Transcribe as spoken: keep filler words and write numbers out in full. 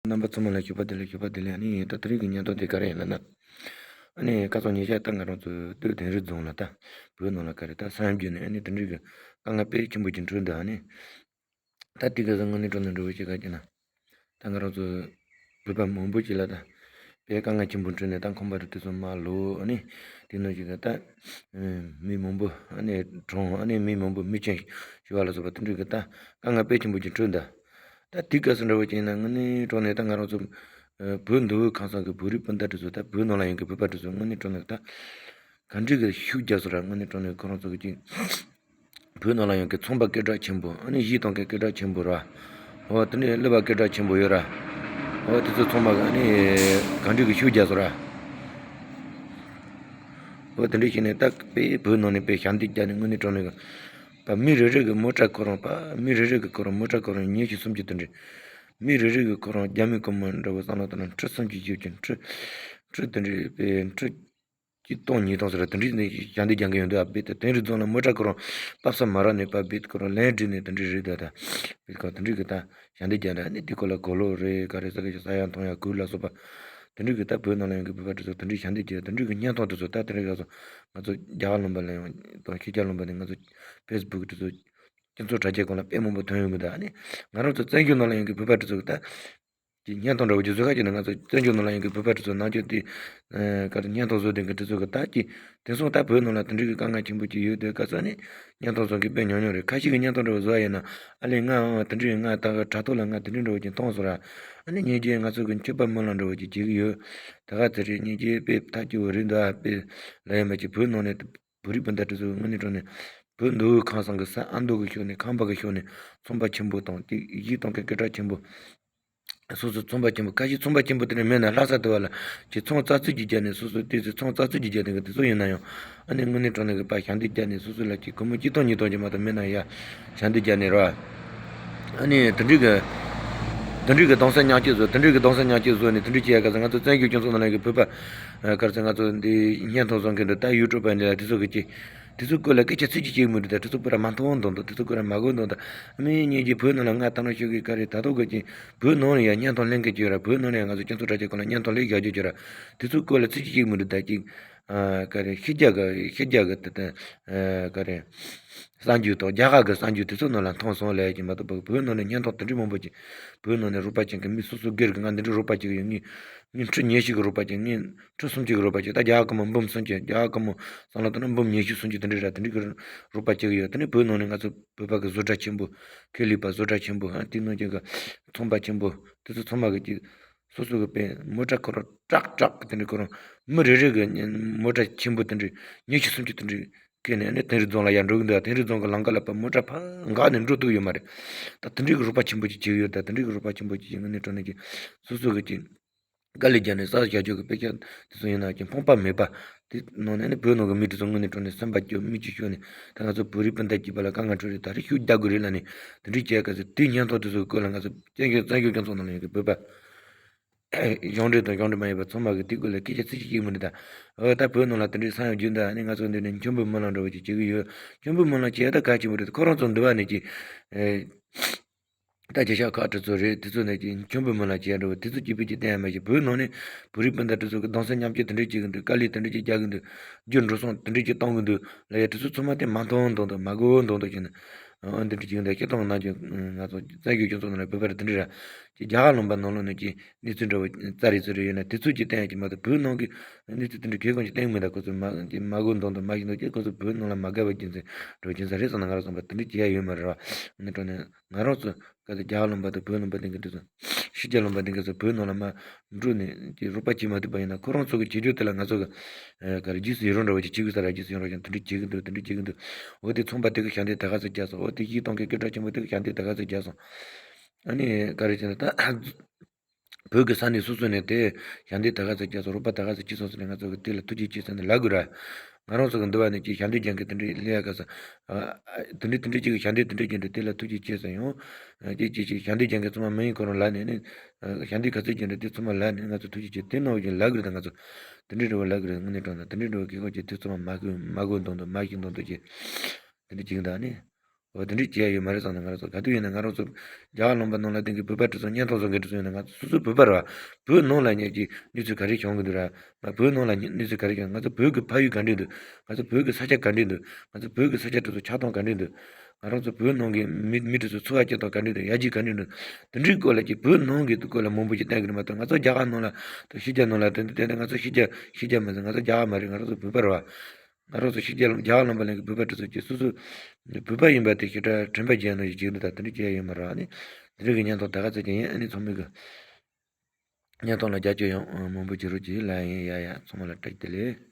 རྣམ་པ་ཚང་མ་ལ་ཞུ་བ་བདེ་ལེགས། ཞུ་བ་བདེ་ལེགས། ཨ་ནི་ད་དེ་རིང་གི་བརྙན་ཐུང་དེ་ག་རེ་ཡིན་ལབ་ན། ཨ་ནི་ཁ་སང་ཉེ་ཆར་ད་ང་རང་ཚོ་སྟོད་དིང་རི་རྫོང་ལ་ད་བོད་ནང་ལ་ག་རེ་ད་ས་ཡོམ་བརྒྱུད་ནས་ཨ་ནི་དེ་འདྲའི་གི་དཀའ་ངལ་དཔེ་ཆེན་པོ་ཅིག་འཕྲད་འདུག་ཨ་ནི་ད་དེ་ག་ས་དངོས་གནས་དྲང་གནས་འདྲ་བོ་ཅིག་ག་ཅེ་ན། ད་ང་རང་ཚོ་བོད་པ་མང་པོ་ཅིག་ལ་ད་དཔེ་དཀའ་ངལ་ཆེན་པོ་འཕྲད་ནས་ད་ཁང་པ་རུ་དེ་ཚོ་མར་ལོག་ཨ་ནི་དེ་ནང་བཞིན་ད་ད་མི་མང་པོ་ཨ་ནི་གྲོངས། ཨ་ནི་མི་མང་པོ་མི་རྐྱེན་ཤི་བ་ལ་སོགས་པ་དེ་འདྲའི་གི་ད་དཀའ་ངལ་དཔེ་ཆེན་པོ་ཅིག་འཕྲད་འདུག་ད་དེ་ག་ས་འདྲ་བོ་ཅིག་ཡིན་ན་དངོས་གནས་དྲང་གནས་ད་ང་རང་ཚོ་བོད་མདོ་དབུས་ཁམས་གསུམ་གི་བོད་རིགས་སྤུན་ཟླ་དེ་ཚོ་ད་བོད་ནང་ལ་ཡོད་མཁན་བོད་པ་དེ་ཚོ་དངོས་གནས་དྲང་གནས་ད་ག་འདྲའི་གི་ཤུགས་རྒྱག་སོང་ར། དངོས་གནས་དྲང་གནས་ཁོ་རང་ཚོ་གི་ཅིག་བོད་ནང་ལ་ཡོད་མཁན་ཚོང་པ་སྐད་གྲགས་ཆེན་པོ་ཨ་ནི་གཞས་གཏོང་མཁན་སྐད་གྲགས་ཆེན་པོ་ར། འོ་དེ་ནས་གླུ་བ་སྐད་གྲགས་ཆེན་པོ་ཡོད་ར། འོ་དེ་ཚོ་ཚང་མ་གི་ཨ་ནི་ག་འདྲའི་གི་ཤུགས་རྒྱག་སོང་ར། འོ་དེ་འདྲ་བྱས་ནས་ད་དཔེ་བོད་ནང་ནས་དཔེ་ཞབས་འདེགས་རྒྱག་ནས་དངོས་གནས་དྲང་གནས་གི་ད་མི་རེ་རེ་གི་མོ་ཊ་ཁོ་རང་ད་མི་རེ་རེ་གི་ཁོ་རང་མོ་ཊ་ཁོ་རང་ཉི་ཤུ་སུམ་ཅུ་དེ་འདྲ། མི་རེ་རེ་གི་ཁོ་རང་རྒྱ་མི་སྒོར་མོ་འདྲ་བོ་བསམ་བློ་བཏང་ན་ཁྲི་སུམ་ཅུ་བཞི་བཅུ་ཁྲི་ཁྲི་དེ་འདྲ་དཔེ་ཁྲི་གཅིག་སྟོང་ཉིས་སྟོང་ཟེར་དེ་འདྲའི་ནས་ཞབས་འདེགས་རྒྱག་གི་ཡོད་འདུག་ཨ་བེད་དེ་དིང་རི་རྫོང་ལ་མོ་ཊ་ཁོ་རང་པ་སེ་མ་རག་ནས་པ་བེད་ཁོ་རང་ལན་སྒྲིག་ནས་དེ་འདྲའི་རེད་ད་ད་བེད་ཁོ་དེ་འདྲའི་གི་ད་ཞབས་འདེགས་རྒྱག་ན་ནི་དེ་ཁོ་ལ་གོ་ལོག་རེད་ག་རེ་ཟ་གི་ས་ཡ་མཐོང་ཡ་གུར་ལ་སོགས་པ་དེ་འདྲའི་གི་ད་བོད་ནང་ལ་ཡོང་གི་བོད་པ་དེ་ཚོ་དེ་འདྲའི་ཞབས་འདེགས་རྒྱག་དེ་འདྲའི་གི་བརྙན་ཐུང་དེ་ཚོ་ད་དེ་རིང་ང་ཚོ་ང་ཚོ་རྒྱ་གར་ལུང་པ་ལ་ཡང་དང་ཕྱི་རྒྱལ་ལུང་པ་ནས་ང་ཚོ་ཕེ་སི་བུག་དེ་ཚོ་སྤྱི་ཚོགས་དྲ་རྒྱའི་སྒང་ལ་དཔེ་མང་པོ་ཐོན་ཡོང་གི་འདུག་ཨ་ནི་ང་རང་ཚོ་བཙན་བྱོལ་ནང་ལ་ཡོང་གི་བོད་པ་དེ་ཚོ་གི་ད། ཀྱི་བརྙན་ཐུང་འདྲ་བོ་ཅིག་བཟོ་ཁ་ཅིག་ནི་ང་ཚོ་བཙན་བྱོལ་ནང་ལ་ཡོང་གི་བོད་པ་དེ་ཚོ་ནང་ཆོས་དེ་ག་རེ་བརྙན་ཐུང་བཟོ་དེ་གི་དེ་ཚོ་གི་ད་ཀྱི་དེང་སང་ད་བོད་ནང་ལ་དེ་འདྲའི་གི་དཀའ་ངལ་ཆེན་པོ་ཅིག་ཡོད་དེ་ག་ཚོད་ནི་བརྙན་ཐུང་བཟོ་མཁན་དཔེ་ཉུང་ཉུང་རེད། ཁ་ཤས་ཀྱི་བརྙན་ཐུང་འདྲ་བོ་བཟོ་ཡ་ཡིན་ན་ཨ་ལས་ང་ཨང་དེ་འདྲའི་ང་ད་ག་དྲ་ཐོག་ལ་ང་དེ་འདྲའི་འདྲ་བོ་ཅིག་མཐོང་སོང་ར། ཨ་ནི་ཉེ་རྗེས་ང་ཚོ་གི་མཆོད་པ་སྨོན་ལམ་འདྲ་བོ་ཅིག་བྱེད་གི་ཡོད། ད་ག་ཚོད་རེད་ཉེ་རྗེས་དཔེ་ཐག་ཆོད་པོ་རེད་འདུག་ཨ་དཔེ་ལ་ཡ་མ་ཅིག་བོད་ནང་ནས་བོད་རིགས་སྤུན་ཟླ་དེ་ཚོ་དངོས་གནས་དྲང་གནས་བོད་མདོ་དབུས་ཁམས་གསུམ་གི་ས་ཨ་མདོ་གི་ཕྱོགས་ནས་ཁམས་པ་གི་ཕྱོགས་ནས་ཚོང་པ་ཆེན་པོ་དང་དེ་གཞས་གཏོང་མཁན་སྐད་གྲགས་ཆེན་པོ། སོ་སོ་ཚོང་པ་ཆེན་པོ་ཁ་ཤས་ཚོང་པ་ཆེན་པོ་དེ་འདྲ་མེད་ན་ལྷ་ས་དེ་བ་ལ་ཅིག་ཚོང་རྩ་ཚིག་ཅིག་བརྒྱབ་ནས་སོ་སོ་དེ་ཚོ་ཚོང་རྩ་ཚིག་ཅིག་བརྒྱབ་ནས་དེ་ཚོ་ཡིན་ན་ཡང་ཨ་ནི་དངོས་གནས་དྲང་གནས་གི་པ་ཞབས་འདེགས་བརྒྱབ་ནས་སོ་སོ་ལ་ཅིག་སྒོར་མོ་གཅིག་སྟོང་ཉིས་སྟོང་ཅིག་མ་གཏོགས་མེད་ན་ཡ་ཞབས་འདེགས་བརྒྱབ་ནས་ར། ཨ་ནི་དེ་འདྲའི་གི་དེ་འདྲའི་གི་གདུང་སེམས་མཉམ་སྐྱེད་བཟོ་དེ་འདྲའི་གི་གདུང་སེམས་མཉམ་སྐྱེད་བཟོ་ནས་དེ་འདྲའི་བྱེད་ཡ་ག་ཚོད་ང་ཚོ་བཙན་བྱོལ་སྤྱི་ཚོགས་ནང་ལ་གི་བོད་པ་ག་ཚོད་ང་ཚོ་འདི་བརྙན་ཐུང་བཟོ་མཁན་འདི་ད་ཡུ་ཊུབ་པ་འདི་ལ་དེ་ཚོ་གི་ཅིག་དེ་ཚོ་སྐོར་ལ་སྐད་ཆ་ཚིག་གཅིག་བཤད་མི་འདུག་ད་དེ་ཚོ་སྐོར་ལ་མ་མཐོང་མདོག་མདོག་དེ་ཚོ་སྐོར་ལ་མ་གོ་མདོག་མདོག་ཨ་མི་ཉིད་ཀྱིས་བོད་ནང་ལ་ང་ད་ནང་ཤོད་གི་ག་རེ་ད་དོ་གི་ཅིག་བོད་ནང་ལ་ཡང་བརྙན་ཐུང་ལེན་མཁན་ཅིག་ཡོད་ར། བོད་ནང་ལ་ཡང་ང་ཚོ་སྤྱི་ཚོགས་དྲ་རྒྱའི་སྐོར་ལ་བརྙན་ཐུང་ལེན་བཞག་རྒྱུ་ཅིག་ཡོད་ར། དེ་ཚོ་སྐོར་ལ་ཚིག་གཅིག་བཤད་མི་འདུག་ད་ཅིག་ཨ་ག་རེ་ཕྱི་རྒྱལ་གི་ཕྱི་རྒྱལ་གི་དེ་དེ་ཨ་ག་རེ་གསར་འགྱུར་དང་རྒྱ་གར་གི་གསར་འགྱུར་དེ་ཚོ་ནང་ལ་མཐོང་སོང་ལབ་ཀྱི་མ་གཏོགས་བོད་ནང་ལ་བརྙན་ཐུང་དེ་འདྲའི་མང་པོ་ཅིག་བོད་ནང་ནས་རོགས་པ་བྱེད་མཁན་མི་སོ་སོ་སྒེར་གི་ང་འདི་འདྲའི་རོགས་པ་བྱེད་གི་ཡོད། ངས་ངས་ཁྲི་ཉི་ཤུ་གི་རོགས་པ་བྱེད། ངས་ཁྲི་སུམ་ཅུ་གི་རོགས་པ་བྱེད། ད་རྒྱ་གར་སྒོར་མོ་འབུམ་སུམ་ཅུ་རྒྱ་གར་སྒོར་མོ་བསམ་བློ་བཏང་ན་འབུམ་ཉི་ཤུ་སུམ་ཅུ་དེ་འདྲ་ར་དེ་འདྲའི་གི་རོགས་པ་བྱེད་གི་ཡོད། དེ་ནས་བོད་ནང་ནས་ང་ཚོ་བོད་པ་གི་བཟོ་གྲྭ་ཆེན་པོ་ཁེ་ལས་པ་བཟོ་གྲྭ་ཆེན་པོ་ཨ་དེ་ནང་བཞིན་གི་ཚོང་པ་ཆེན་པོ་དེ་ཚོ་ཚང་མ་གི་ཅིག་སོ་སོ་གི་དཔེ་མོ་ཊ་ཁོ་རང་ཀྲག་ཀྲག་གི་དེ་འདྲའི་ཁོ་རང་མི་རེ་རེ་གི་མོ་ཊ་ཆེན་པོ་དེ་འདྲའི་ཉི་ཤུ་སུམ་ཅུ་དེ་འདྲའི་སྐྱེལ་ནས་ཨ་ནི་དིང་རི་རྫོང་ལ་ཡར་འགྲོ་གི་འདུག་དིང་རི་རྫོང་གི་ལམ་ཁ་ལ་ཕར་མོ་ཊ་ཕར་འགག་ནས་འགྲོ་ཐུབ་ཡོད་མ་རེད། ད་དེ་འདྲའི་གི་རོགས་པ་ཆེན་པོ་ཅིག་བྱེད་ཀྱི་ཡོད། ད་དེ་འདྲའི་གི་རོགས་པ་ཆེན་པོ་ཅིག་བྱེད་ངེས་ནས་དྲང་གནས་ཀྱི་སོ་སོ་གི་ཅིག་དཀའ་ལས་བརྒྱབ་ནས་ས་ཆ་རྒྱུ་གི་དཔེ་ཆ་དེ་ཚོ་ཡིན་ན་ཅིག་ཕོངས་པ་མེད་པ་དེ་ནང་ནས་ནི་བོད་ནང་གི་མི་དེ་ཚོ་དངོས་གནས་དྲང་གནས་སེམས་པ་སྐྱོ་མིག་ཆུ་ཤོར་ནས་ད་ང་ཚོ་བོད་རིགས་སྤུན་ཟླ་གཅིག་པ་ལ་དཀའ་ངལ་འཕྲད་རེད། ད་རེས་ཤུགས་རྒྱག་དགོས་རེད་ལབ་ནས་དེ་འདྲའི་བྱས་ག་ཚོད་དེ་བརྙན་ཐུང་དེ་ཚོ་གི་སྐོར་ལ་ང་ཚོ་བཙན་བྱོལ་བཙན་བྱོལ་སྤྱི་ཚོགས་ནང་ལ་ཡོད་གི་བོད་པ་གཞུང་འབྲེལ་དང་གཞུང་འབྲེལ་མ་ཡིན་པ་ཚང་མ་གི་དེ་སྐོར་ལ་སྐད་ཆ་ཚིག་གཅིག་བཤད་མི་འདུག་ད་འོ་ད་བོད་ནང་ལ་དེ་འདྲའི་ས་ཡོམ་བརྒྱུད་འདུག་ཨ་ནི་ང་ཚོ་འདི་ནས་མཆོད་འབུལ་སྨོན་ལམ་འདྲ་བོ་ཅིག་བྱེད་གི་ཡོད། མཆོད་འབུལ་སྨོན་ལམ་བྱེད་ཡ་ད་གལ་ཆེན་པོ་རེད། ཁོ་རང་ཚོ་འདི་བ་ནས་ཀྱི་ཨེ་ད་རྒྱལ་ཤག་ཁག་དེ་ཚོ་རེད། དེ་ཚོ་ནས་ཀྱི་མཆོད་འབུལ་སྨོན་ལམ་བྱེད་ཡ་འདྲ་བོ་དེ་ཚོ་སྐྱིད་པོ་ཅིག་བསྟན་ཡ་མ་ཤེས། བོད་ནང་ནས་བོད་རིགས་སྤུན་ཟླ་དེ་ཚོ་གི་གདུང་སེམས་མཉམ་སྐྱེད་དེ་འདྲ་བྱེད་གི་འདུག་དཀའ་ལས་དེ་འདྲ་ཅིག་རྒྱག་གི་འདུག་རྒྱུ་འགྲོ་སོང་དེ་འདྲ་ཅིག་གཏོང་གི་འདུག་ལབ་ཡ་དེ་ཚོ་ཚང་མ་དེ་མ་མཐོང་མདོག་མདོག་མ་གོ་མདོག་མདོག་བྱས་ནས་ཨ་འདི་འདྲ་ཅིག་འདུག་སྤྱིར་བཏང་ནང་ཀྱི་ང་ཚོ་བཙན་བྱོལ་སྤྱི་ཚོགས་ནང་ལ་བོད་པ་རེད་དེ་འདྲ་ར་ཅིག་རྒྱ་གར་ལུང་པ་ནང་ལོགས་ནས་ཀྱི་གནས་ཚུལ་འདྲ་བོ་ཙ་རེ་ཙི་རེ་ཡོད་ན་དེ་ཚོ་ཅིག་བསྟན་ཡ་ཅིག་མ་གཏོགས་བོད་ནང་གི་གནས་ཚུལ་དེ་འདྲ་གལ་གང་ཅིག་བསྟན་གི་མི་འདུག་ཁོ་ཚོ་མ་ཅིག་མ་གོ་མདོག་མདོག་མ་ཤེས་མདོག་ཅིག་ཁོ་ཚོ་བོད་ནང་ལ་མ་དགའ་བ་རྒྱུ་མཚན་འདྲ་བོ་རྒྱུ་མཚན་རེད་བསམ་ན་ང་རང་བསམ་པ་དེ་འདྲ་བྱེད་ཡ་ཡོད་མ་རེད་བ། ཨ་ནི་དྲང་གནས་ང་རང་ཚོ་ག་ཚོད་རྒྱ་གར་ལུང་པ་དང་བོད་ལུང་པ་དེ་གི་དེ་ཚོ་ཕྱི་རྒྱལ་ལུང་པ་དེ་གི་ཚོ་བོད་ནང་ལ་མ་འགྲོ་ནས་ཀྱི་རོགས་པ་བྱེད་མ་ཐུབ་པ་ཡིན་ན་ཁོ་རང་ཚོ་གི་བྱེད་རྒྱུ་དེ་ལ་ང་ཚོ་གི་ཨ་ག་རེ་རྗེས་སུ་ཡི་རང་འདྲ་བོ་ཅིག་བྱེད་དགོས་ས་ར། རྗེས་སུ་ཡི་རང་ཀྱང་དེ་འདྲ་བྱེད་གི་འདུག་དེ་འདྲ་བྱེད་གི་འདུག་འོ་དེ་ཚོང་པ་དེ་གི་ཞབས་འདེགས་ད་ག་ཚོད་རྒྱག་སོང་། འོ་དེ་གཞས་གཏོང་མཁན་སྐད་གྲགས་ཆེན་པོ་དེ་གི་ཞབས་འདེགས་ད་ག་ཚོད་རྒྱག་སོང་། ཨ་ནི་ག་རེ་བྱས་ན་ད་བོད་ཀྱི་ས་གནས་སོ་སོ་ནས་དེ་ཞབས་འདེགས་ད་ག་ཚོད་བརྒྱབ་སོང་། རོགས་པ་ད་ག་ཚོད་བྱས་སོང་ཟེར་ནས་ང་ཚོ་གི་དེ་ལ་ཐུགས་རྗེ་ཆེ་ཟེར་ནས་ལབ་དགོས་ར། ང་རང་ཚོ་གི་འདི་བ་ནས་ཀྱི་ཞབས་འདེགས་རྒྱག་མཁན་དེ་འདྲའི་སླེབས་ཡ་ག་ས། ཨ་དེ་འདྲའི་དེ་འདྲའི་ཅིག་གི་ཞབས་འདེགས་དེ་འདྲའི་ཅིག་འདྲ་དེ་ལ་ཐུགས་རྗེ་ཆེ་ཟེར་ཡོང་། ཨ་ཅིག་ཅིག་ཅིག་ཞབས་འདེགས་རྒྱག་མཁན་ཚང་མ་མིང་ཁོ་རང་ལབ་ནས་ནི། ཨ་ཞབས་འདེགས་ག་ཚོད་རྒྱག་འདྲ་དེ་ཚང་མ་ལབ་ནས་ང་ཚོ་ཐུགས་རྗེ་ཆེ་དེ་ནང་བཞིན་ལབ་དགོས་རེད། ད་ང་ཚོ་དེ་འདྲའི་འདྲ་བོ་ལབ་དགོས་རེད། དངོས་གནས་དྲང་གནས་དེ་འདྲའི་འདྲ་བོ་གི་ཁོ་ཅིག་དེ་ཚང་མ་མ་གོ་མ་གོ་མདོག་མདོག་མ་ཤེས་མདོག་མདོག་ཅིག་དེ་འདྲ་ཅིག་འདུག་ཨ་ནི། འོ་དེ་འདྲས་བྱས་ཡོད་མ་རེད་བསམ་ནས། ང་རང་ཚོ་ག་དུས་ཡིན་ན་ང་རང་ཚོ་རྒྱ་གར་ལུང་པ་ནང་ལ་དེང་གི་བོད་པ་ཁྲི་ཚོ་བརྙན་ཐུང་བཟོ་མཁན་ཁྲི་ཚོ་ཡིན་ན། ང་ཚོ་སོ་སོ་བོད་པ་རེད་བ། བོད་ནང་ལ་ཉེ་གི་གནས་ཚུལ་ག་རེ་བྱུང་གི་འདུག་ར། ང་བོད་ནང་ལ་གནས་ཚུལ་ག་རེ་བྱུང་། ང་ཚོ་བོད་ཀྱི་ཕ་ཡུལ་ག་འདྲས་འདུག་ང་ཚོ་བོད་ཀྱི་ས་ཆ་ག་འདྲས་འདུག་ང་ཚོ་བོད་ཀྱི་ས་ཆ་དེ་ཚོ་ཆགས་སྟངས་ག་འདྲས་འདུག་ང་རང་ཚོ་བོད་ནང་གི་མི་མི་དེ་ཚོ་འཚོ་བ་སྐྱེལ་སྟངས་ག་འདྲས་འདུག་ཡར་རྒྱས་ག་འདྲས་འདུག་དེ་འདྲའི་སྐོར་ལ་ཅིག་བོད་ནང་གི་སྐོར་ལ་མང་པོ་ཅིག་བསྟན་གི་རེད་མ་གཏོགས། ང་ཚོ་རྒྱ་གར་ནང་ལ་དང་ཕྱི་རྒྱལ་ནང་ལ་དེ་འདྲ་དེ་འདྲ། ང་ཚོ་ཕྱི་རྒྱལ་ཕྱི་རྒྱལ་མ་ཟེར། ང་ཚོ་རྒྱ་གར་མ་རེད། ང་རང་ཚོ་བོད་པ་རེད་བ། ང་རང་ཚོ་ཕྱི་རྒྱལ་རྒྱ་གར་ལུང་པ་ལ་ཡོད་མཁན་བོད་པ་དེ་ཚོ་ཅིག་སོ་སོ་བོད་པ་ཡིན་པ་དེ་ཞེ་དྲག་དྲན་པ་བརྗེད་ནས་ཅིག་འདུག་ད་དེ་འདྲ་བྱས་ཡོད་མ་རེད་བ། ནི་དེ་འདྲ་གི་བརྙན་ཐུང་ད་ག་ཚོད་ཅིག་ཡིན། ཨ་ནི་ཚང་མས་གི་བརྙན་ཐུང་ལ་རྒྱབ་སྐྱོར་ཡང་མང་པོ་བྱེད་རོགས་གྱིས། ལ་ཡིན་ཡ་ཡ། ཚང་མ་ལ་བཀྲ་ཤིས་བདེ་ལེགས།